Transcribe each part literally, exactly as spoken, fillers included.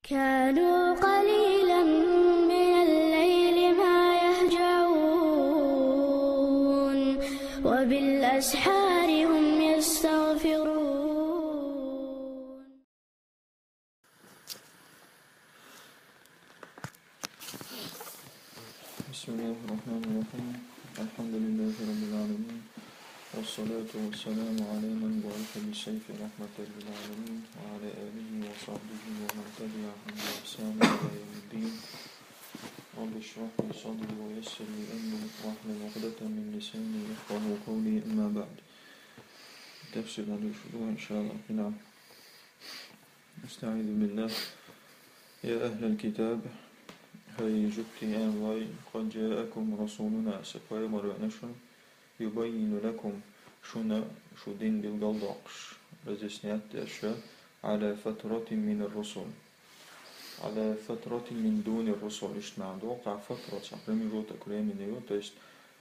كانوا قليلا من الليل ما يهجعون، وبالأسحار هم يستغفرون. بسم الله الرحمن الرحيم. الحمد لله رب العالمين، والصلاة والسلام على من بعث بالسيف رحمة للعالمين، وعلى آله وصحبه ومن تبعهم بإحسان إلى يوم الدين. رب اشرح لي صدري ويسر لي أمري واحلل عقدة من لساني يفقهوا قولي. أما بعد. تفسير على الشروع إن شاء الله. نعم. أستعيذ بالله. يا أهل الكتاب، хӀай жугтий аьнна вай, قد جاءكم رسولنا, са пайхамар веана шуна, يبين لكم, шуна шу дин билгалдоаккхаш, разъяснять деш, على فترة من الرسل. على فترة من دون الرسل, иштта маӀан да, кхы фатра цхьа промежуток времени ю, то есть,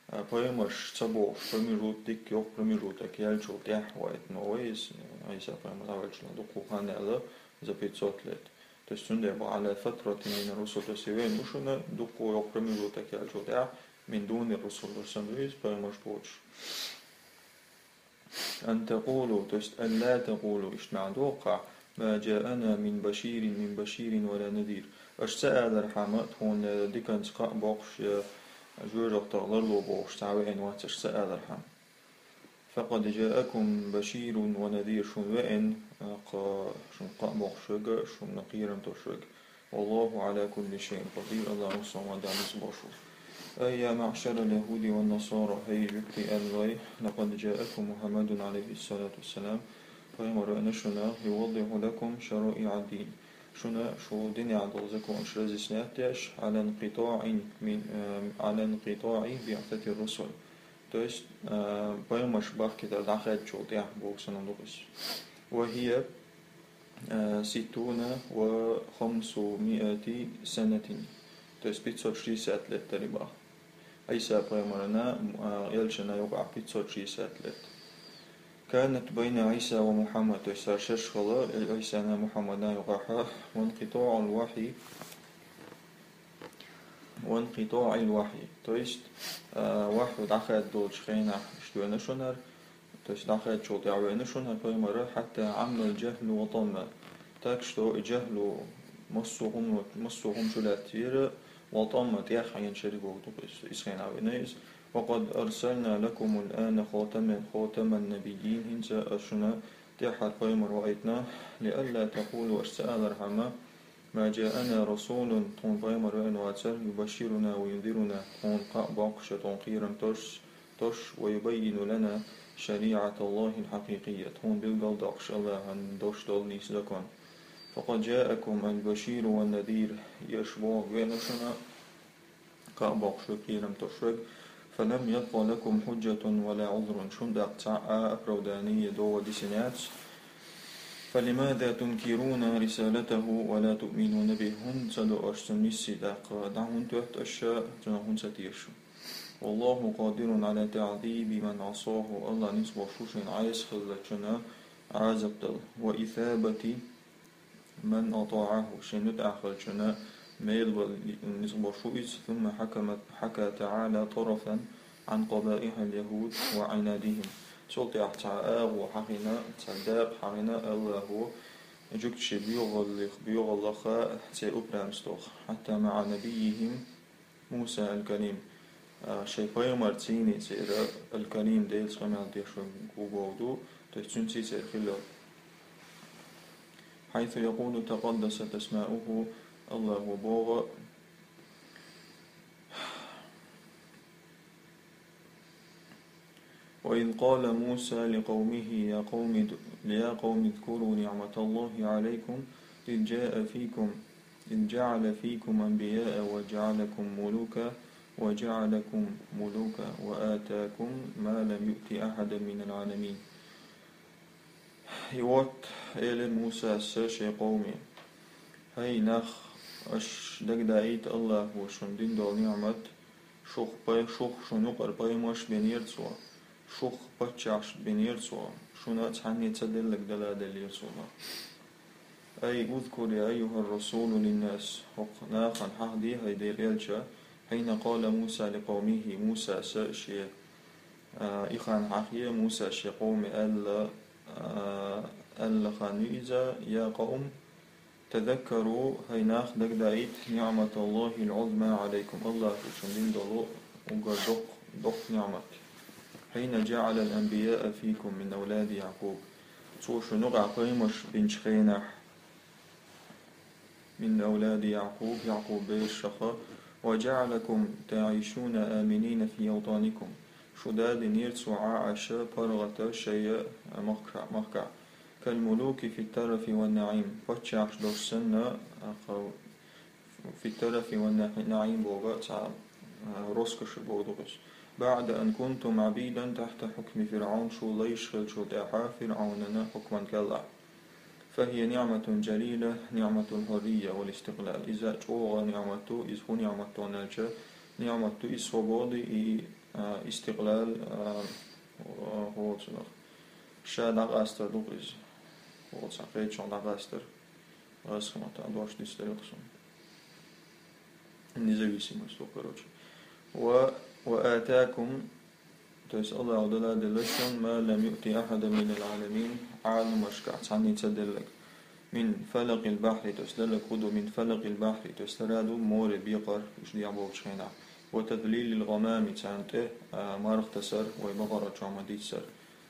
а, пайхамарш ца бохуш промежут-, дика йоккха промежуток яьлчул тӀаьхьа вайтина вай, иза, Ӏийса пайхамар дӀаваьлча дуккха хан яьлла, за пятьсот лет. То есть цундела боху على فترة من الرسل, то есть и веана ду шуна дуккха йоккха промежуток яьлчул тӀаьхьа, من دون الرسل, то есть санна ду иза пайхамарш боцуш. أن تقولوا, то есть ألا تقولوا, иштта маӀан да кхы, ما جاءنا من بشير, من بشير ولا نذير. Аша ца алархьама, тхуна диканца кхаъ боккхуш я жоьжахатех ларло бохуш цхьа веана вац аша ца алархьама. فقد جاءكم بشير ونذير, шуна веана, а, кхы, шуна кхаъ боккхуш верг, шуна кхерам тосуш верг. والله على كل شيء قدير, АллахӀ массо а хӀуманна дерриг ницкъ болуш ву. أي يا معشر اليهود والنصارى, хӀай жугтий аьнна вай, لقد جاءكم محمد عليه الصلاة والسلام, пайхамар веана шуна, يوضح لكم شرائع الدين, шуна шу динехь долу законаш разъяснять деш, على انقطاع من, э, على انقطاع بعثة الرسل. То есть, э, пайхамарш бахкийтар дӀахаьддачул тӀаьхьа боху санна ду иза. وهي, э, ستون وخمسمائة سنة. То есть пятьсот шестьдесят лет дара боху. Ӏийса пайхамарна, э, элчанна юкъахь пятьсот шестьдесят лет. كانت بين عيسى ومحمد, то есть цара шерашкахула Ӏийсана Мухьаммадна юкъахь, وانقطاع الوحي, وانقطاع الوحي. То есть, а, вахьйу дӀахаьдда долчу хенахь иштта веана шуна, то есть дӀахаьддачул тӀаьхьа веана шуна пайхамар, حتى عم الجهل وطم. Так что и жахӀлу массо а хӀума, массо а хӀума чулаьцнера, وطم, тӀех Ӏийна шериг вогӀу иза, иза хенахь веана иза. وقد أرسلنا لكم الآن خاتم، خاتم النبيين, хӀинца аса шуна тӀаьххьара пайхамар ваийтина, لئلا تقولوا, аша ца алархьама, ما جاءنا رسول, тхуна пайхамар веана вацара, يبشرنا وينذرنا, тхуна кхаъ боккхуш я, тхуна кхерам тосуш, тосуш, ويبين لنا شريعة الله الحقيقية, тхуна билгалдоккхуш АллахӀан долуш долу нийса закон. فقد جاءكم البشير والنذير, и аша бохург веана шуна, кхаъ боккхуш верг, кхерам тосуш верг. فلم يبق لكم حجة ولا عذر, шуна тӀаккха цхьа а оправдание, догӀа дисина яц. فلماذا تنكرون رسالته ولا تؤمنون به, хӀунда ца до аша цуьнан миссий тӀаккха, дӀа хӀунда тоьтту аша, цунах хӀунда ца теша? والله قادر على تعذيب من عصاه, АллахӀ ницкъ болуш ву шена Ӏеса хиллачунна Ӏазап дала. وإثابة من أطاعه, шена юкъахь хиллачунна мел бала ницкъ болуш ву иза. ثم حكم، حكى تعالى طرفا عن قبائح اليهود وعنادهم. Цул тӀаьхьа цхьа агӀо хьахийна, цхьа дакъа хьахийна АллахӀо, жуьгтийн боьхаллех-, боьхаллех, церан упрямствох. حتى مع نبيهم موسى الكليم. А, шайн пайхамарца цӀийнан церан Аль-Калим, Делаца къамел деш верг ву бохург ду, то есть цуьнца церан хилла. حيث يقول تقدست أسماؤه, АллахӀо боху, وإذ قال موسى لقومه يا قوم، يا قوم اذكروا نعمة الله عليكم إذ جاء فيكم، إذ جعل فيكم أنبياء وجعلكم ملوكا، وجعلكم ملوكا وآتاكم ما لم يؤت أحدا من العالمين. И вот, элира Мусас шайн къоме: «ХӀай нах, аша дагадаийта АллахӀо шуна дина долу ниӀмат, шух пай-, шух шуна юкъара пайхамарш бинера Цо, шух паччахьаш бинера Цо, шуна цхьанне ца делларг дала деллера Цо». أي اذكر يا أيها الرسول للناس, хӀокху нахана хьахаде, хӀай Делан элча, حين قال موسى لقومه, Мусас шен, а, и хан хьахе, Мусас шен къоме аьлла, а, аьлла хан ю иза: يا قوم, تذكروا, хӀай нах, дагадаийта, نعمة الله العظمى عليكم, АллахӀа шуна дина долу уггар доккха, доккха ниӀмат. حين جعل الأنبياء فيكم من أولاد يعقوب, Цо шуна юкъахь пайхамарш бинчу хенахь, من أولاد يعقوب, Якъубан берашах, وجعلكم تعيشون آمنين في أوطانكم, шу дадинера Цо Ӏа Ӏаш паргӀата шайн махкахь, махкахь, كالملوك في الترف والنعيم, паччахьаш долуш санна, а, кху-, في الترف والنعيم боху цхьа, а, роскоши боху ду иза. بعد أن كنتم عبيدا تحت حكم فرعون, шу лайш хиллачул тӀаьхьа ФирӀавнан хьукман кӀелахь. فهي نعمة جليلة، نعمة الحرية والاستقلال. Иза чӀогӀа ниӀмат ду, иза хӀун ниӀмат ду аьлча, ниӀмат ду иза свобода и, а, истикълал, а, хӀоцунах. Ша дӀакъастар ду иза. ХӀоцун кхечунах дӀакъастар. ГӀазкхаматан дош дицделира суна. Независимость, короче. Ва, ва атакум, то есть АллахӀа дала делла шуна, ма лам юъти ахьадан минал Ӏаламин, Ӏаламашкахь цхьанне ца делларг. Мин фалакъил бахьри, то есть делларг хӀун ду, мин фалакъил бахьри, то есть лара ду море бекхар, уьш дехьа болчу хенахь. Ва тазлилил гӀамами, царна тӀе, а, марха тасар, вай бакъара чохь ма дийццара.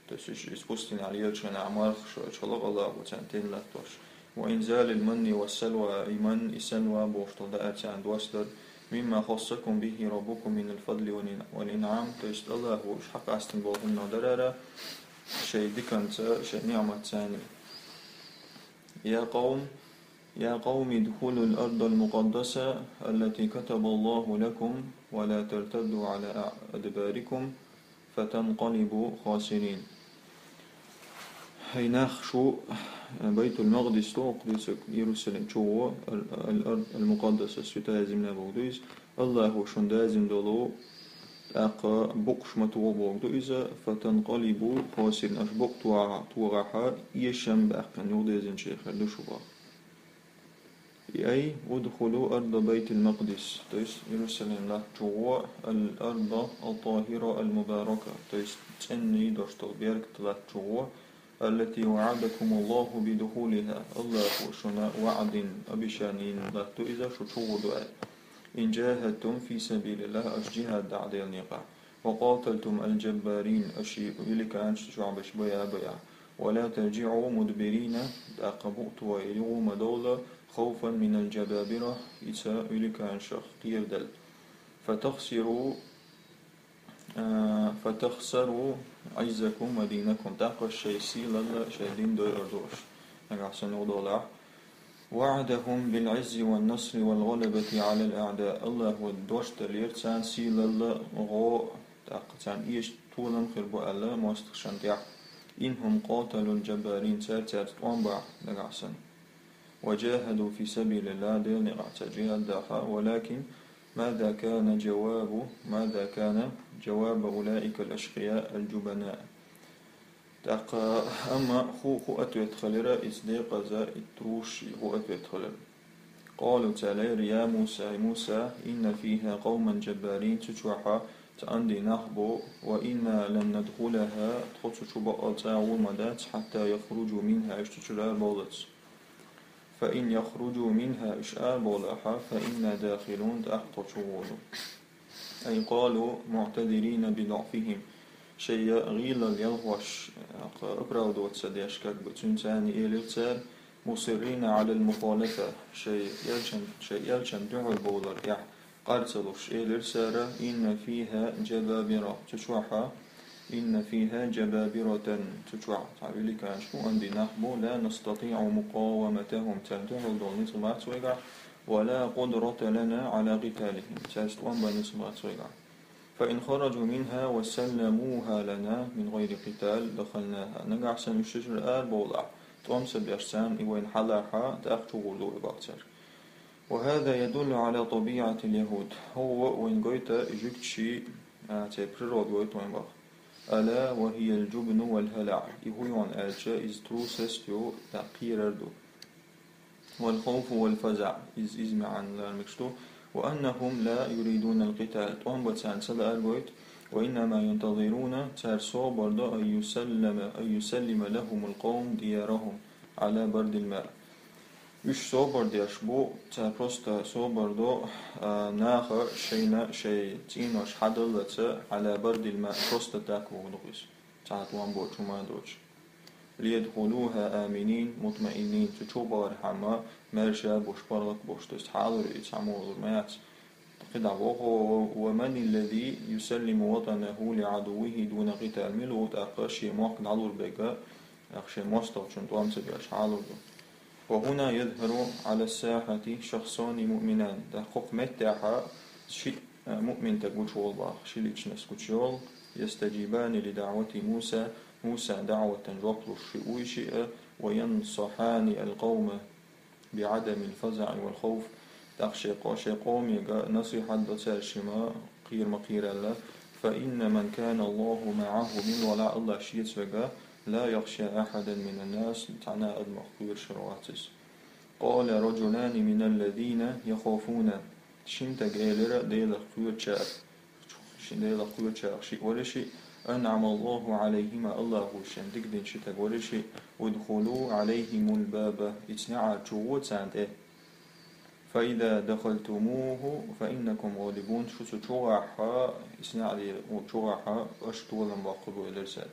То есть уьш иза пустынехь лелачу хенахь марха шу-, чу лакъалла оцарна тӀе латтош. Ва инзалил манни ва салва, и ман, и салва бохуш долу даар царна доссадар, мимма хассакум бихи раббукум минал фадли вал ин-, вал инъам, то есть АллахӀа уьш хьакъастина болу хӀуманах дарара, шайн диканца, шайн ниӀматца. Я къавм, я къавми дхулул ардал мукъаддаса, аллати катабаллаху лакум, ва ла тартадду ала адбарикум, фатанкъалибу хасирин. ХӀай нах, шу Байтул-Макъдис ду, кху дуьйцург Иерусалим чу ву, ал-, ал-, ал-, ал-Мукъаддаса, святая земля боху ду иза. АллахӀа шуна дазийна долу, тӀаккха букъаш ма тоха боху ду иза, фатанкъалибу хасирин, аша букъ тоха-, тохахь, эшам баьккхина юхадезнарш хир ду шу боху. И ай, удхулу арда Байтил-Макъдис, то есть Иерусалим латта чу гӀо, ал-арда ат-тахира ал-мубарака, то есть цӀена долуш долу беркат латта чу гӀо, аллати ваӀадакумуллаху бидухулиха, АллахӀа шуна ваӀдин, обещанин латта ду иза, шу чу гӀо ду аьлла. Ин жахадтум фи сабилиллах, аша жихӀад дахь Делан некъахь. Ва къаталтум аль-джаббарин, аша великанаш чохь беш бая а бая. Ва ла тарджиӀу мудбирина, тӀаккха букъ тоха юха ма довла, хавфан миналь-джабабира, ица великанашах кхерадала. Фатахсиру, а, фатахсару Ӏиззакум ва динакум, тӀаккха шайн сийлалла, шайн дин дойур ду аша. Нагахь санна юха довлахь. وعدهم بالعز والنصر والغلبة على الأعداء. АллахӀа дош деллера царна сийлалла, гӀо, тӀаккха царна эшна толам хир бу аьлла мостагӀашна тӀехь. إنهم قاتلوا الجبارين, цара цаьрца тӀом бахь нагахь санна. وجاهدوا في سبيل الله, Делан некъахь цара жихӀад дахьа, ولكن ماذا كان جواب، ماذا كان جواب أولئك الأشقياء الجبناء. ТӀаккха, амма хӀу, хӀу ответ хилира, иза декъаза, и труши хӀу ответ хилира. Къалу, цара элира: «Я Муса, Муса, инна фиха къавман джаббарин, цу чохь цхьа андий нах бу, ва инна лан надхулаха, тхо цу чу баккъал цӀа гӀур ма дац, хьатта яхруджу минха, уьш цу чуьра ара бовлац. Фа ин яхруджу минха, уьш ара бовлахь, фа инна дахилун, тӀаккха тхо чу гӀур ду». Ай къалу муътазирина би дуӀфихим, шайн гӀийлалла ялхош, оправдываться деш, как бы, цуьнца царна элира цара, мусиррина Ӏалал мухалафа, шайн элчан, шайн элчан дуьхьал бовлар тӀехь къар ца луш, элира цара: «Инна фиха джабабира», цу чохь, «Инна фиха джабабиратан», цу чохь цхьа великанаш бу, андий нах бу, «ла настатиӀу мукъаваматахум», царна дуьхьал долу ницкъ бац вайгахь, «ва ла къудрата лана Ӏала къиталихим», цаьрца тӀом бан ницкъ бац вайгахь. «Фа ин хараджу минха ва салламуха лана мин гӀайри къитал, дахалнаха». Нагахь санна уьш цу чуьра ара бовлахь, тӀом ца беш царна и вайна хьалахь, тӀаккха чу гӀур ду вай боху цара. «Ва хаза ядуллу Ӏала табиӀатил яхӀуд». ХӀун ву вайна гойту, и жуьгташий, а, церан природа гойту вайна боху. «Ала ва хиял джубну вал хӀалаӀ». И хӀун ю аьлча, иза трусость ю, тӀаккха кхерар ду. والخوف والفزع, из, из маӀан лармикаш ду. وأنهم لا يريدون القتال, тӀом бан царна ца лаар гойту. وإنما ينتظرون, цара собар до, أن يسلم, أن يسلم لهم القوم ديارهم على برد الماء. Уьш собар деш бу, цара просто собар до, а, наха шайна шай цӀенош хьадаллалца, على برد الماء, просто так вогӀу дукха иза. Цхьа тӀом боцуш, хӀума доцуш. ليدخلوها آمنين مطمئنين, цу чу бахархьама маьрша а бош, паргӀат а бош, то есть хьалур и цхьа мугӀалур ма яц. КхидӀа боху: ومن الذي يسلم وطنه لعدوه دون قتال, мила ву тӀаккха шен мохк дӀалур берг, тӀаккха шен мостагӀчун тӀом ца беш хьалур ду. وهنا يظهر على الساحة شخصان مؤمنان, тӀаккха хӀокху меттехь ши а, муъмин стаг гучуволу боху, ши личность гучуйолу, يستجيبان لدعوة موسى, Мусан даӀватан жоп луш шиъ вуй шиъ, وينصحان القوم بعدم الفزع والخوف, тӀаккха шен къо-, шен къомега насихьат до цаьршима, кхера ма кхералла, فإن من كان الله معه, мила валахь АллахӀ шеца верг, لا يخشى أحدا من الناس, цхьана а адамах кхоьруш вац иза. قال رجلان من الذين يخافون, шина стага элира Делах кхоьручарах, ши-, Делах кхоьручарах шиъ вара шиъ, أنعم الله عليهما, АллахӀа шен дика дина ши стаг вара шиъ, ادخلوا عليهم الباب, ицу неӀар чу гӀо царна тӀе. فإذا دخلتموه فإنكم غالبون, шу цу чу гӀахь, ицу неӀаре чу гӀахь, аша толам боккхур бу, элира цара.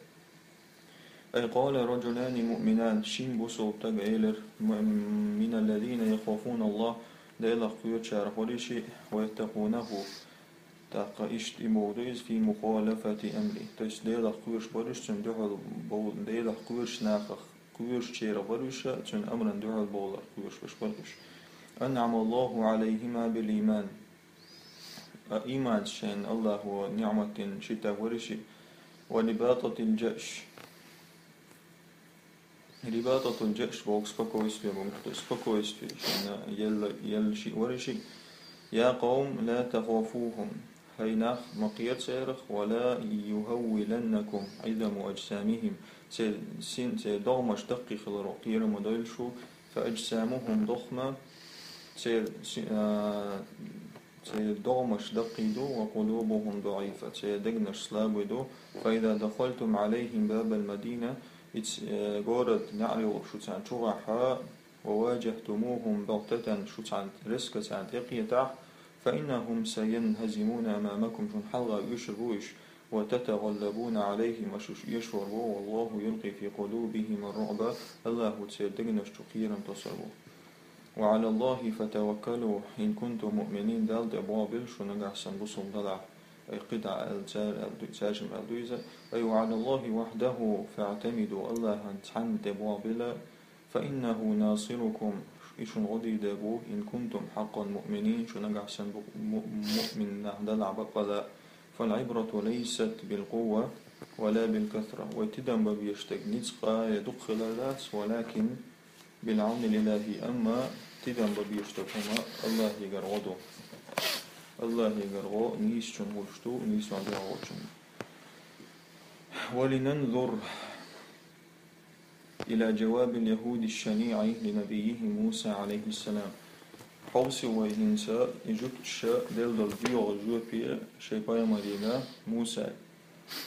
أي قال رجلان مؤمنان, шина бусалба стага элира, м-, من الذين يخافون الله, Делах кхоьручарах вара шиъ, ويتقونه, тӀаккха иштта и бохург ду иза, في مخالفة أمره, то есть Делах кхоьруш бара уьш, цунна дуьхьал бов-, Делах кхоьруш нахах, кхоьручарах бара уьш, цуьнан амрана дуьхьал бовлар кхоьруш бара уьш. أنعم الله عليهما بالإيمان, а, ийманца шайна АллахӀа ниӀмат дина ши стаг вара шиъ, ورباطة الجأش. رباطة الجأش боху спокойствие боху, то есть спокойствие шайна елла, елла шиъ вара шиъ. يا قوم لا تخافوهم, хӀай нах, ма кхера царах, ولا يهولنكم عظم أجسامهم, церан син, церан догӀмаш даккхий хиларо кхера ма дойла шу, فأجسامهم ضخمة, церан си-, а, церан догӀмаш даккхий ду, وقلوبهم ضعيفة, церан дегнаш слабый ду, فإذا دخلتم عليهم باب المدينة, ицу, э, город неӀаре шу царна чу гӀахь, وواجهتموهم بغتة, шу царна резко царна тӀекхетахь, فإنهم سينهزمون أمامكم, шуна хьалха оьшур бу уьш, وتتغلبون عليهم, аша уьш эшор бу, والله يلقي في قلوبهم الرعب, АллахӀа церан дегнаш чу кхерам тосур бу. وعلى الله فتوكلوا إن كنتم مؤمنين, Далла тӀе болх билла шу нагахь санна бусалба далахь. Ай, кхидӀа аьлла, цара аьлла ду, цаьршимма аьлла ду иза. Ай, وعلى الله وحده فاعتمدوا, АллахӀан цхьанна тӀе болх билла, فإنه ناصركم, и шуна гӀо дийр дерг ву, إن كنتم حقا مؤمنين, шу нагахь санна бу-, му-, муъмин нах далахь баккъала. فالعبرة ليست بالقوة ولا بالكثرة. Вай тидам бан безаш дерг ницкъ я дукха хилар дац, ولكن بالعون الإلهي, амма тидам бан безаш дерг хӀума АллахӀегара гӀо ду. АллахӀегара гӀо нийсачун хуьлуш ду, нийсонан дуьхьа волчун. ولننظر إلى جواب اليهود الشنيع لنبيهم موسى عليه السلام. Хьовсийла вай хӀинца и жуьгташа делла долу доьху жоьпе шайн пайхамарега Мусайга.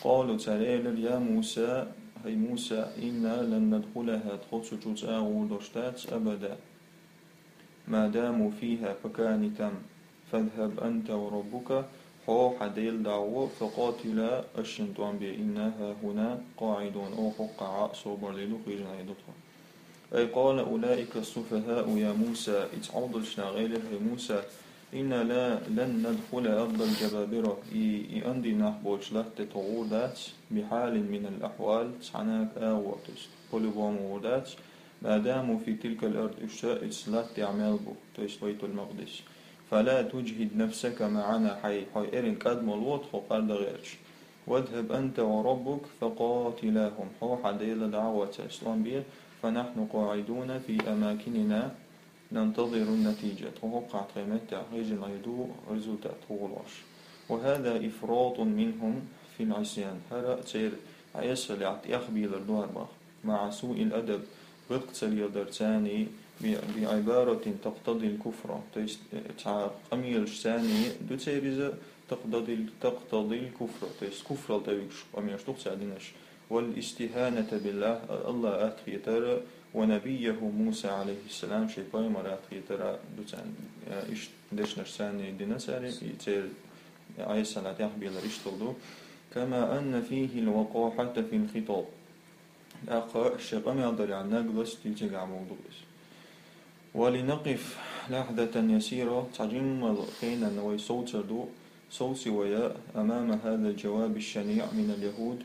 قالوا, цара элира: يا موسى, хӀай Муса, إنا لن ندخلها, тхо цу чу цкъа а гӀур долуш дац, أبدا ما داموا فيها, пока они там. فاذهب أنت وربك, хьо, хьан Дела дӀагӀо, فقاتلا, аша шуна тӀом бе, إنا هاهنا قاعدون, оха хӀокхахь собар дийр ду, кхиъна Ӏийр ду тхо. أي قال أولئك السفهاء يا موسى, иза Ӏовдалчу наха элира: хӀай Муса, إنا لا, لن ندخل أرض الجبابرة, и, и андий нах болчу латта тхо гӀур дац, بحال من الأحوال, цхьана а агӀор, то есть по-любому гӀур дац, ما داموا في تلك الأرض, уьш иза латта тӀехь мел бу, то есть Байтул-Макъдис. فلا تجهد نفسك معنا, хьайн, хьо эрна кӀадмо ло тхо къарда гӀерташ. واذهب أنت وربك فقاتلا هم, хьо, хьан Дела дӀагӀо, цаьрца тӀом бе, فنحن قاعدون في أماكننا ننتظر النتيجة, тхо хӀокхахь тхайн меттехь хьежжина Ӏийр ду результат хӀун хир волуш. وهذا إفراط منهم في العصيان, хӀара церан Ӏесаллехь тӀехбийлар ду хӀара боху. مع سوء الأدب, гӀиллакх ца леладар царний, بعبارة تقتضي الكفر, то есть, э, цхьа къамелаш царна ду церан иза, تقتضي, تقتضي الكفر, то есть куфрал тӀавигаш къамелаш ду цар динаш. والاستهانة بالله, АллахӀ атта хетар, ونبيه موسى عليه السلام, шоай пайхамар атта хетар ду царна. Э, иштта дешнаш царна дина цари, и церан Ӏайсана тӀехбелар иштта ду. كما أن فيه الوقاحة في الخطاب. ТӀаккха шоай къамаьл даран наглость дийцигӀа боху иза. ولنقف لحظة يسيرة, цхьа жимма хенан вай совцар ду, совци вай, أمام هذا الجواب الشنيع من اليهود.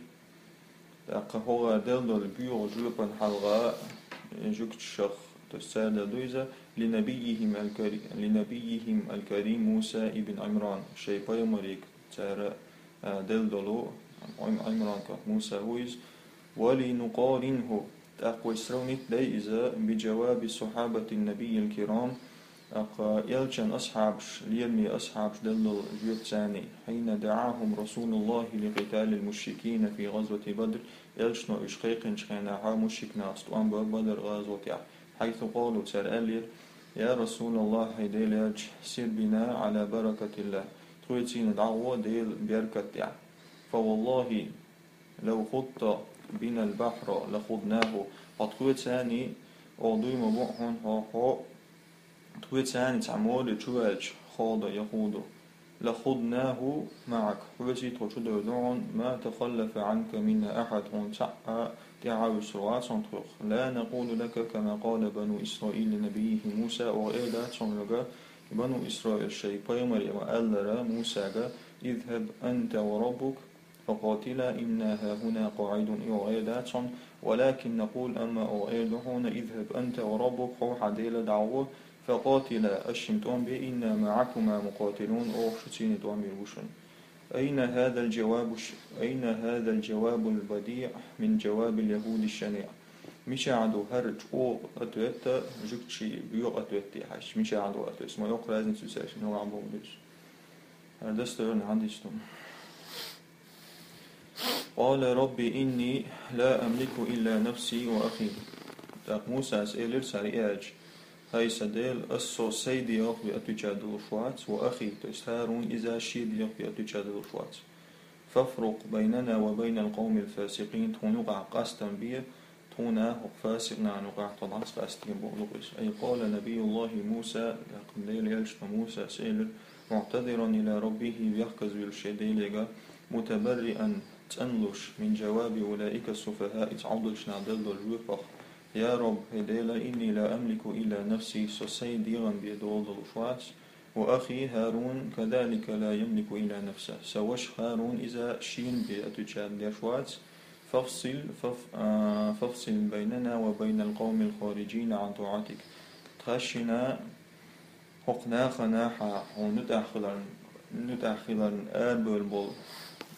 ТӀаккха хӀокху делла долу боьха жоьпана хьалха жуьгташах, то есть цара ду иза, لنبيهم الكري-, لنبيهم الكريم موسى بن عمران, шоай пайхамарига цара, а, делла долу Ӏим-, Ӏимран кӀант Муса ву иза. ولنقارنه, тӀаккха вай сравнить дой иза, بجواب الصحابة النبي الكرام, тӀаккха элчан асхьабаш, лераме асхьабаш делла долу жоьпаца, حين دعاهم رسول الله لقتال المشركين في غزوة بدر, элчано уьш кхайкхинчу хенахь мушрик нахаца тӀом бан Бадар гӀазотехь, حيث قالوا, цара аьллера: يا رسول الله, хӀай Делан элча, سر بنا على بركة الله, тхоьцийна дӀагӀо Делан беркат тӀехь. فوالله لو خضت بنا البحر لخضناه, хьо тхоьцийна, оха дуй ма бу хьуна хьо, хьо тхоьцийна цхьа море чу ваьлча, خاض يخوض, لخضناه معك, хьоьца тхо чу дойр ду хьуна, ما تخلف عنك منا أحد, хьуна цхьаъ а тӀаьхьа вуьсур вац хьуна тхох. لا نقول لك كما قال بنو إسرائيل لنبيهم موسى, оха эр дац хьуна хьоьга, Бану Исраил шайн пайхамаре ма-аллара Мусага: اذهب أنت وربك فقاتلا إنا هاهنا قاعدون, оха эр дац хьуна, ولكن نقول, амма оха эр ду хьуна: اذهب أنت وربك, хьо хьан Дела дӀагӀо, فقاتلا, аш шимма тӀом бе, إنا معكما مقاتلون, оха шуьца тӀом бийр бу шуна. أين هذا الجواب الش-, أين هذا الجواب البديع من جواب اليهود الشنيع? Мичахь ду хӀара чӀогӀа ответ жуьгтийн боьха ответе хьаьжча? Мичахь ду ответ? Ма йоккха разница ю цаьршинна юкъахь боху иза. ХӀара достоверно хьан дийцина ду? قال رب إني لا أملك إلا نفسي وأخي. ТӀаккха Мусас элира цаьрга и аьлча: хӀай сан Дела, ас со сайн дегӀах бен отвечать долуш вац, وأخي, то есть ХӀарун иза шен дегӀах бен отвечать долуш вац. فافرق بيننا وبين القوم الفاسقين, тхуна юкъахь къастам бе, тхуна хӀокху фасикъ нахана юкъахь тхо дӀасакъастийна боху иза. أي قال نبي الله موسى, тӀаккха Делан элчано Мусас элира, معتذرا إلى ربه, бехказвелла шен Делега, متبرئا, цӀанлуш, من جواب أولئك السفهاء, цу Ӏовдалчу наха делла долу жоьпах: يا رب, хӀай Дела, إني لا أملك إلا نفسي, со сайн дегӀан бен дола долуш вац, وأخي هارون كذلك لا يملك إلا نفسه, сан ваша ХӀарун иза шена бен отвечать деш вац, فافصل, فاف-, а, فافصل بيننا وبين القوم الخارجين عن طاعتك. Тхаьшшинна хӀокху нахана хьан хьуна нуьтӀахь хиларна, нуьтӀахь хиларна арабевлла болу,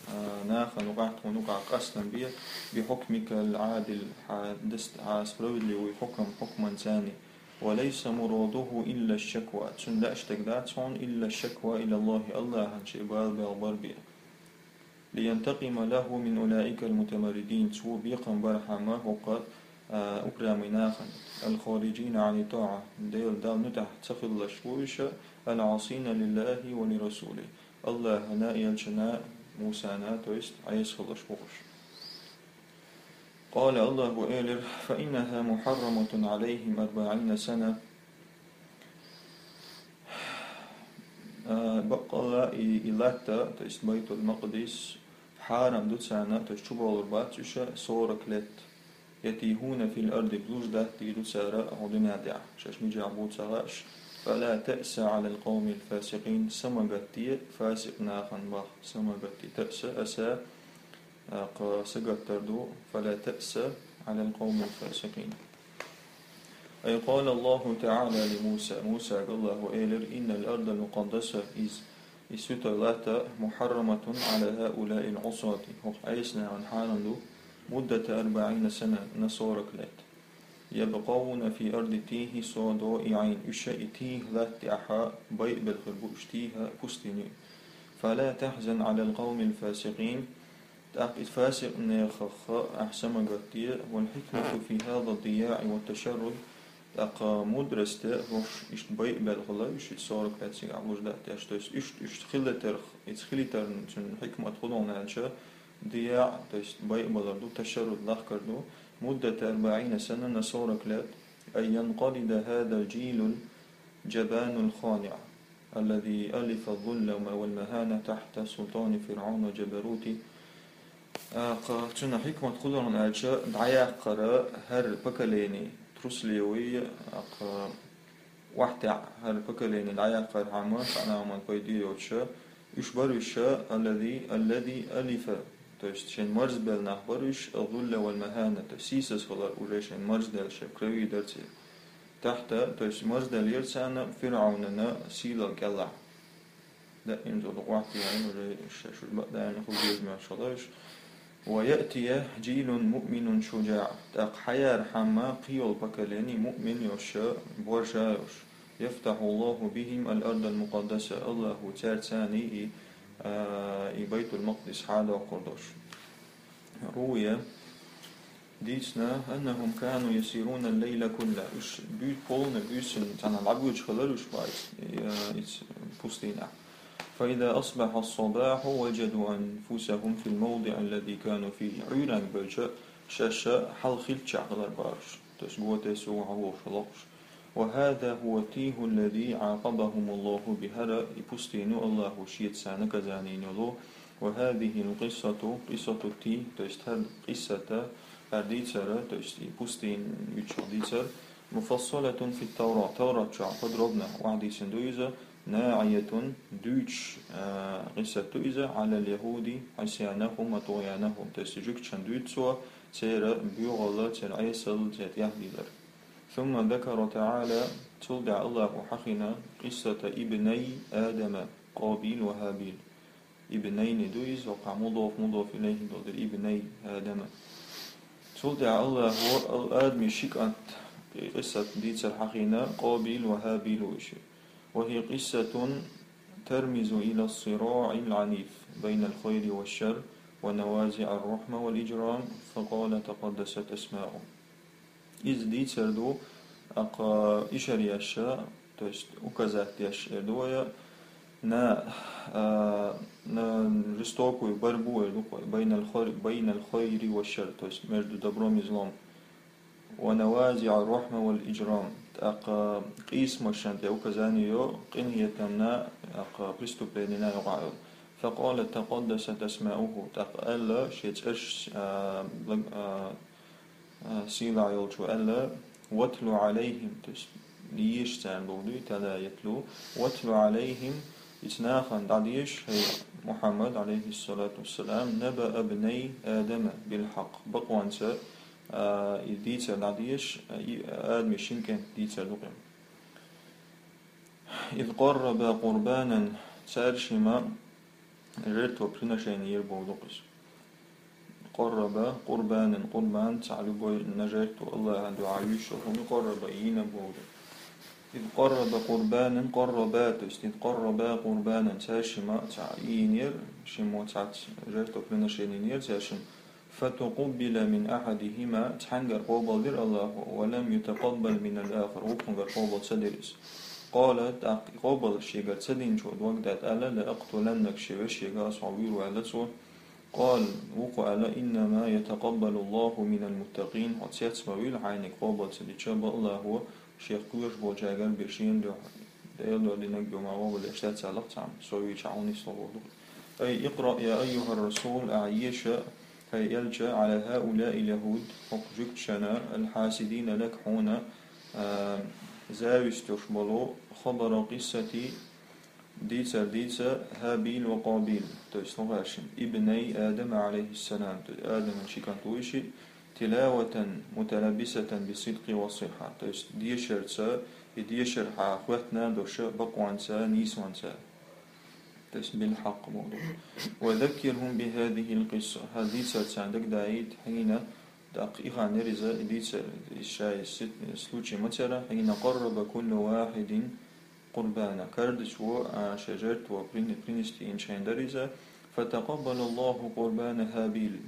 а, нахана юкъахь тхуна юкъахь къастам бе, بحكمك العادل, хьан дас-, хьан справедливый хьукам, хьукманца. وليس مراده إلا الشكوى, цуьнан лаьаш дерг дац хьуна, إلا الشكوى إلى الله, АллахӀана шен бала белхбар бен. لينتقم له من أولئك المتمردين, цо бекхам бархьама хӀокху, а, упрямый нахана, الخارجين عن الطاعة, Делан Далла нуьтӀахь ца хилалаш бу уьш, العاصين لله ولرسوله, АллахӀана, элчанна, Мусана, то есть Ӏеса хилалаш бу уьш. قال, АллахӀа элира: فإنها محرمة عليهم أربعين سنة. А, баккъалла и, и латта, то есть Байтул-Макъдис, хьарам ду царна, то есть чубовлур бац уьш сорок лет. يتيهون في الأرض, блуждать дийр ду цара хӀокху дуьнен тӀехь, шаьш мичахь бу ца хууш. فلا تأس على القوم الفاسقين, са ма гатде фасикъ нахана, боху, са ма гатде, تأس, أسى, тӀаккха сагатдар ду, فلا تأس على القوم الفاسقين. أي قال الله تعالى لموسى, Мусага АллахӀа элира: إن الأرض المقدسة, иза, и святой латта, محرمة على هؤلاء العصاة, хӀокху Ӏеса нахана хьарам ду, مدة أربعين سنة, на сорок лет. يبقون في أرض تيه صعدا عين, уьш и тийха латта тӀехь байа белла хир бу уьш, тийха, пустыня. فلا تحزن على القوم الفاسقين, тӀаккха и фасикъ нахах ахь са ма гатде, والحكمة في هذا الضياع والتشرد, ТӀаккха мудрость, хӀорш иштта байъа белхала, уьш иштта сорок пять сигахь луш дац аьлча, то есть уьш, уьш хилийтарх, иза хилийтарна цуьнан хьикмат хӀун ду аьлча, дияъ, то есть байъа балар ду, ташарруд лахкар ду, مدة أربعين سنة, на сорок лет, أن ينقرض هذا الجيل الجبان الخانع الذي ألف الذل والمهانة تحت سلطان فرعون وجبروته. ТӀаккха цуьнан хьикмат хӀун ду аьлча, дӀаяккхар хӀара поколени, трусливый, тӀаккха охьатаьӀа хӀара поколени дӀаяккхархьама, цхьана хӀуманна пайда йоцуша, уьш бара уьш, الذي, الذي ألف, то есть шайн марзбелла нах бара уьш, الذل والمهانة, то есть сийсаз хилар уже шайн марзделла, шайн в крови дара церан. تحت, то есть марзделлера царна ФирӀавнана сийлалла кӀелахь. Даим цо дукха охьатаьӀина, уже шаьш уьш бакъ даьлла хӀу беза моьттуш хилла уьш. ويأتي جيل مؤمن شجاع. ТӀаккха хьаярхьама кхийолу поколени муъмин йолуша, борша йолуш. يفتح الله بهم الأرض المقدسة. Аллахо цаьрца и, а, и Байтул-Макъдис хьадоккхур долуш. روي, дийцина, أنهم كانوا يسيرون الليل كله. Уьш буьйса, полный буьйсанна цхьана дӀабоьдуш хилар уьш бац, э, иза пустынехь. فإذا أصبح الصباح وجدوا أنفسهم في الموضع الذي كانوا فيه. Ӏуьйранна бевлча, шаьш хьалха хиллачохь хилар бара уьш. То есть го тесна вахьалуш хилла уьш. وهذا هو التيه الذي عاقبهم الله به. ХӀара и пустыню Аллахо шеца наказание йина йолу. وهذه القصة, قصة التيه, то есть хӀара къиссат, хӀара дийцар, то есть и пустыню чохь дийцар, مفصلة في التوراة, Таврат чохь подробно охьадийцина ду иза, ناعية, дуьйцуш, а, къиссат ду иза, على اليهود عصيانهم وطغيانهم, то есть жуьгташна дуьйцу цо, церан боьхалла, церан Ӏесалла, церан тӀехь дилар. ثم ذكر تعالى, цул тӀаьхьа Аллахо хьахийна, قصة ابني آدم قابيل وهابيل. ابنين ду иза, ваккхахь مضاف, مضاف إليه долу дерг, ابني آدم. Цул тӀаьхьа Аллахо ал-, Адаман ши кӀант къиссат дийцар хьахийна, Къабил ва Хабил ву уьш. وهي قصة ترمز إلى الصراع العنيف بين الخير والشر ونوازع الرحمة والإجرام، فقال تقدست أسماؤه. Иза дийцар ду, аккха ишар еш, то есть указать деш эр ду вай, на, а, на жестокую борьбу эр ду вай, بين الخير, بين الخير والشر, то есть между добром и злом. ونوازع الرحمة والإجرام. ТӀаккха къийсамашна тӀе указание йо, къинхетамна, тӀаккха преступленина юкъахь йолу. فقال تقدست أسماؤه. ТӀаккха аьлла, шен цӀераш, а, благ-, а, а, сийлахь йолчо аьлла, واتل عليهم, то есть, деша царна боху дуй, تلا يتلو, واتل عليهم, иза нахана дӀадеша, хӀай Мухьаммад, عليه الصلاة والسلام, نبأ ابني آدم بالحق, бакъонца, а, и дийцар дӀадеша, и Адаман шин кӀентан дийцар ду-кх. إذ قربا قربانا, цаьршимма жертвоприношение йира боху ду-кх иза. قربا قربانا, къурбан, цхьа любой на жертву Аллахьан дуьхьа юьйцуш йолу хӀума, قربا, йина боху ду. إذ قربا قربانا, قربا, то есть إذ قربا قربانا, цаьршимма цхьа йинера, шиммо цхьацца жертвоприношение йинера цаьршимма. فتقبل من أحدهما, цхьаьнгара къобалдира Аллахо, ولم يتقبل من الآخر, вукхунгара къобал ца дира иза. قال, тӀаккха къобал шегара ца динчо дог даьтта аьлла, لأقتلنك, шен вешега ас хьо вуьйр ву аьлла цо. قال, вукхо аьлла, إنما يتقبل الله من المتقين, хьо цец ма вуьйла, хьайниг къобал ца дича, бакъ Аллахо шех кхоьруш болчаьргара бен шена дуьхьа, Делан дуьхьа динарг ду ма къобал деш дац аьлла цхьамма, со вийча хьуна нисло боху. أي اقرأ يا أيها الرسول, ахьа еша, хӀай элча, على هؤلاء اليهود, хӀокху жуьгташна, الحاسدين لك, хьуна, а, зависть йолуш болу, خبر قصة, дийцар дийца, هابيل وقابيل, то есть хӀокхаьршимма, ابني آدم عليه السلام, то есть Адаман ши кӀант ву и шиъ, تلاوة متلبسة بالصدق والصحة, то есть дешарца, и дешар хьан хоьттина а долуш, бакъонца, нийсонца. То есть بالحق боху. وذكرهم بهذه القصة. ХӀара дийцар царна дагадаийта хьуна, тӀаккха и хан яра иза, и дийцар, и шайн си-, случай ма ца яра, حين قرب كل واحد قربانا. Каждый чу, а, шен жертву прин-, принести йинчу хенахь дара иза. فتقبل الله قربان هابيل.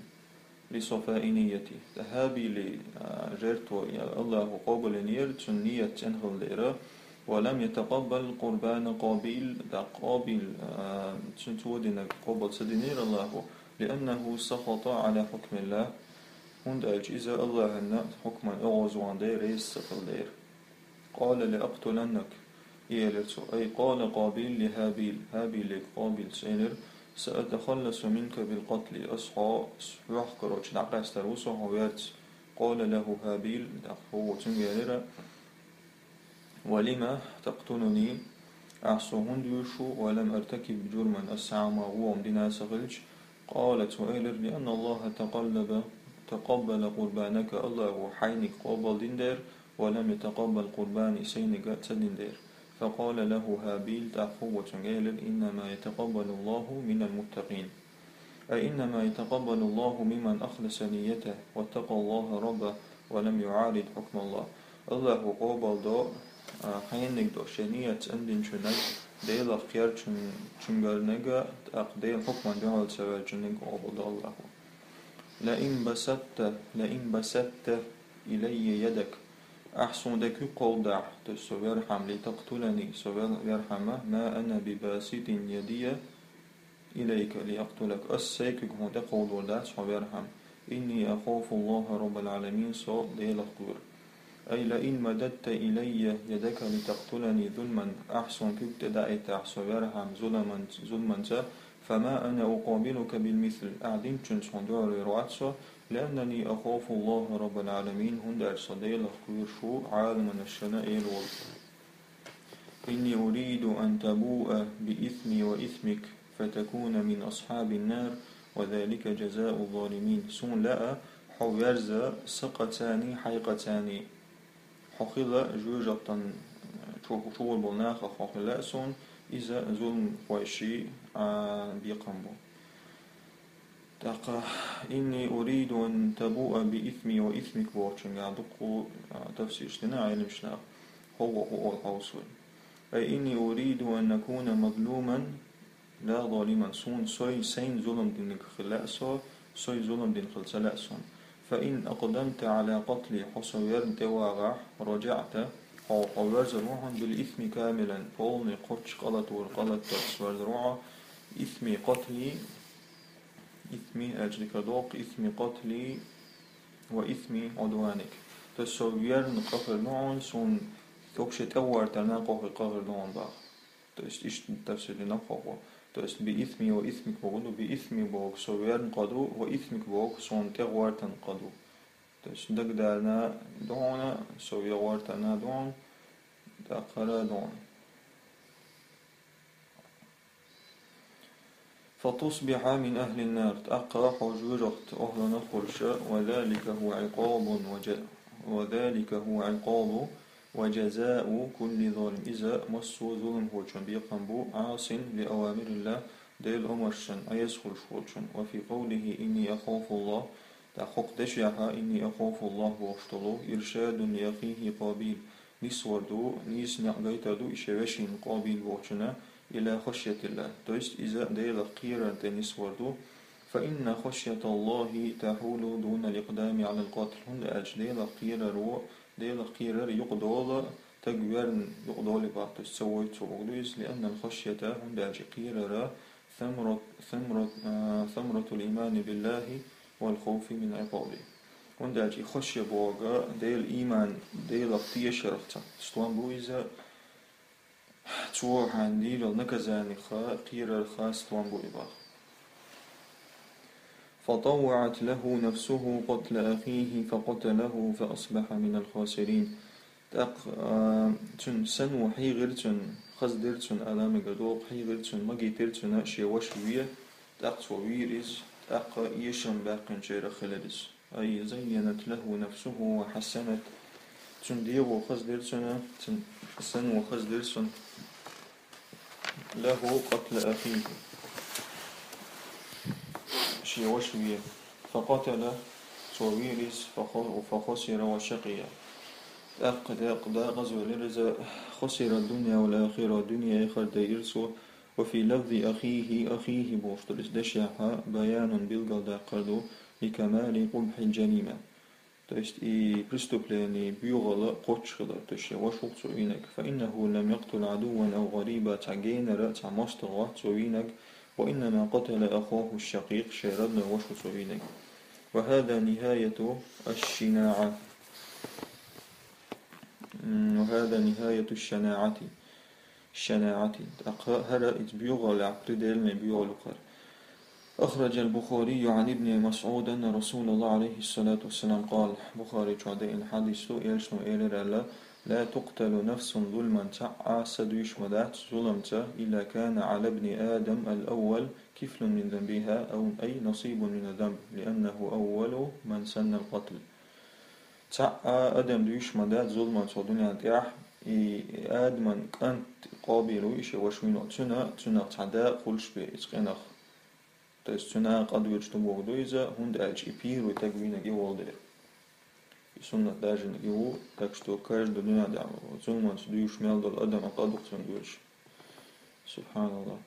لصفاء نيته. ХӀабила, а, жертва, я Аллаху къобалйинера, цун ният цӀена хилла дера. ولم يتقبل قربان قابيل, да Къабил, а, цун цо динарг къобал ца динера Аллаху, لأنه سخط على حكم الله, хӀунда аьлча иза Аллахьан хьукман оагӀузван дера, реза ца хилла дера. قال لأقتلنك, элира цо. أي قال قابيل لهابيل, ХӀабила Къабила элира: سأتخلص منك بالقتل, ас хьо, хьох, короче, дӀакъаьстар ву со хьо верца. قال له هابيل, тӀаккха хӀавво цунга элира: ولم تقتلني, ахь со хӀунда вуьйш ву, ولم أرتكب جرما, ас цхьа а гӀулакх дина ца хилча? قال, цо элира: لأن الله تقلب, تقبل قربانك, Аллаху хьайниг къобал дина дера, ولم يتقبل قرباني, сайниг ца дина дера. فقال له هابيل, тӀаккха хӀавво цунга элира: إنما يتقبل الله من المتقين. أي إنما يتقبل الله ممن أخلص نيته واتقى الله ربه ولم يعارض حكم الله. Аллаху къобал до, а, хьайниг до, шен ният цӀена динчунаг, Делах кхерчун-, чунгарнага, тӀаккха Делан хьукман дуьхьал ца ваьлчуннаг къобал до Аллаху. لئن بسطت, لئن بسطت إلي يدك. Ахь сона декуь кховдахь, то есть со верхьама, لتقتلني, со вер-, верхьама, ما أنا بباسط يدي إليك لأقتلك, ас сай куьг хьона тӀекховдор дац хьо верхьама. إني أخاف الله رب العالمين, со Делах кхоьру. أي لئن مددت إلي يدك لتقتلني ظلما, ахь сона куьг тӀедаийтахь со верхьама зуламан-, зуламанца, فما أنا أقابلك بالمثل, ахь динчунца хьона дуьхьал вер вац со, لأنني أخاف الله رب العالمين, хӀунда аьлча со Делах кхоьруш ву Ӏаламашта Эла волча. إني أريد أن تبوء بإثمي وإثمك فتكون من أصحاب النار وذلك جزاء الظالمين. Суна лаьа хьо верза са къа цани, хьай къа цани. Хьо хила жоьжахатин чу-, чугӀур болу нахах хьо хила лаьа суна, иза зуламхойший, а, бекхам бу. ТӀаккха إني أريد أن تبوء بإثمي وإثمك бохучуьнгахь дуккха, а, тафсираш дина Ӏеламнаха, хӀавво хӀун олу хьовса вай. أي إني أريد أن أكون مظلوما لا ظالما, суна сой, сайна зулам динарг хила лаьа со, сой зулам дина хила ца лаьа суна. فإن أقدمت على قتلي, хьо со верна тӀевагӀахь, رجعت, хьо, хьо верзар ву хьуна, بالإثم كاملا, полный кхоччуш къа латор, къа латтор верзар ву хьо, إثم قتلي, إثم аьлча дика догӀу, إثم قتلي وإثم عدوانك. То есть со верна къа хир ду хьуна, суна вообще тӀегӀортарна къа хир, къа хир ду хьуна боху. То есть иштта тафсир дина хӀокхо. То есть بإثمي وإثمك боху ду, بإثمي боху со верна къа ду, وإثمك боху суна тӀегӀортарна къа ду. То есть дагадарна ду хьуна, со вегӀортарна ду хьуна, тӀаккха хӀара ду хьуна. فتصبح من أهل النار, тӀаккха хьо жоьжахатин охӀланах хуьлуш, وذلك هو عقاب وج-, وذلك هو عقاب وجزاء كل ظالم. Иза массо а зуламхочун бекхам бу, عاص لأوامر الله, Делан омаршна Ӏеса хуьлуш волчун. وفي قوله إني أخاف الله, тӀаккха хӀокху дешехь, إني أخاف الله бохуш долу, إرشاد لأخيه قابيل, нисвар ду, нийса некъ гайтар ду и шен вешина Къабил бохучунна, إلى خشية الله, то есть иза Делах кхерарна тӀе нисвар ду. فإن خشية الله تحول دون الإقدام على القتل, хӀунда аьлча Делах кхераро, Делах кхерар юкъадолу, стаг верна юкъадолу боху, то есть ца войту цо боху ду иза, لأن الخشية, хӀунда аьлча кхерар, ثمرة، ثمرة، а, ثمرة الإيمان بالله والخوف من عقابه. ХӀунда аьлча и хошъя боху Делан ийман, Делах тешарх цхьа стом бу иза, цо хьайна дийрал наказаних кхерарх стом бу и боху. فطوعت له نفسه قتل أخيه فقتله فأصبح من الخاسرين. ТӀаккха, а, цуьнан сано хьийгӀира цуьнан, хаза дира цуьнан, Ӏаламнаха догӀу, хьийгӀира цуьнан, магийтира цуьнан шен ваша ве, тӀаккха цо вийра иза, тӀаккха эшам баьккхинчарах хилира иза. أي زينت له نفسه وحسنت. Цуьнан дегӀо хаза дира цуьнан, цуьнан сано хаза дира цуьнан. له قتل أخيه. Шен ваша ве. فقتله, цо вийра иза, فخ-، فخسر وشقي. ТӀаккха декъ-, декъаза велира иза, خسر الدنيا والآخرة, дуьне, эхарт дайира цо. وفي لفظ أخيه، أخيه бохуш долу иза дешехь, بيان, билгалдаккхар ду, لكمال قبح الجريمة. То есть и преступление, боьгӀал кхоччуш хилар, то есть шен воша ву цо вийнарг. فإنه لم يقتل عدوا أو غريبا, цхьа генара, цхьа моастагӀа вац цо вийнарг, وإنما قتل أخاه الشقيق, шен родной воша ву цо вийнарг. وهذا نهاية الشناعة. М, وهذا نهاية الشناعة. الشناعة. ТӀаккха хӀара иза боьгӀалехь предельный боьгӀал ю-кх хӀара. أخرج البخاري عن ابن مسعود أن رسول الله عليه الصلاة والسلام قال, Бухарийчо деана хьадис ду, элчано элира аьлла: لا تقتل نفس ظلما, цхьа а са деш ма дац зуламца, إلا كان على ابن آدم الأول كفل من ذنبها أو أي نصيب من الذنب، لأنه أول من سن القتل. Цхьа а адам деш ма дац зуламца цу дунен тӀехь, и Адаман кӀант Къабил ву, и шен воша вийнав, цуьнан, цуьнах цхьа дакъа хуьлуш бен иза къинах. То есть цуьнан къа доьдуш ду бохург ду иза, хӀунда аьлча и первый стаг вийнарг и волу дела. И суннат даржийнарг и ву, так что каждый дунен тӀехь зуламца деш мел долу адам къа ду-кх цунна доьдуш. سبحان الله.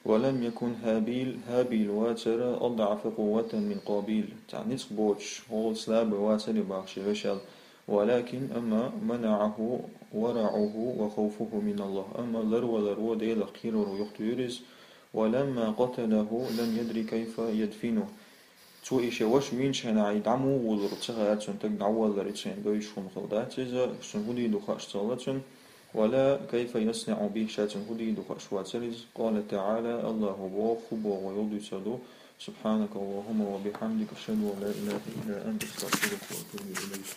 ولم يكن هابيل, ХӀабил вацара, أضعف قوة من قابيل, цхьа ницкъ боцуш, гӀолла слабый вацара боху шен вешал. ولكن, амма, منعه ورعه وخوفه من الله, амма ларваларо, Делах кхераро юхатуьйхира иза. ولما قتله لم يدر كيف يدفنه. Цо и шен воша вийначу хенахь, и дӀа муха вуллур ца хаьара цунна, стаг дӀаваллалц, и цунна довзуш хӀума хилла дац иза, цунна хӀун дийр ду хууш ца хилла цунна. ولا كيف يصنع به, ша цунна хӀун дийр ду хууш вацара иза. قال تعالى, Аллахо боху, хӀун боху вай юха дуьйцур ду: سبحانك اللهم وبحمدك، أشهد أن لا إله إلا أنت، أستغفرك وأتوب إليك.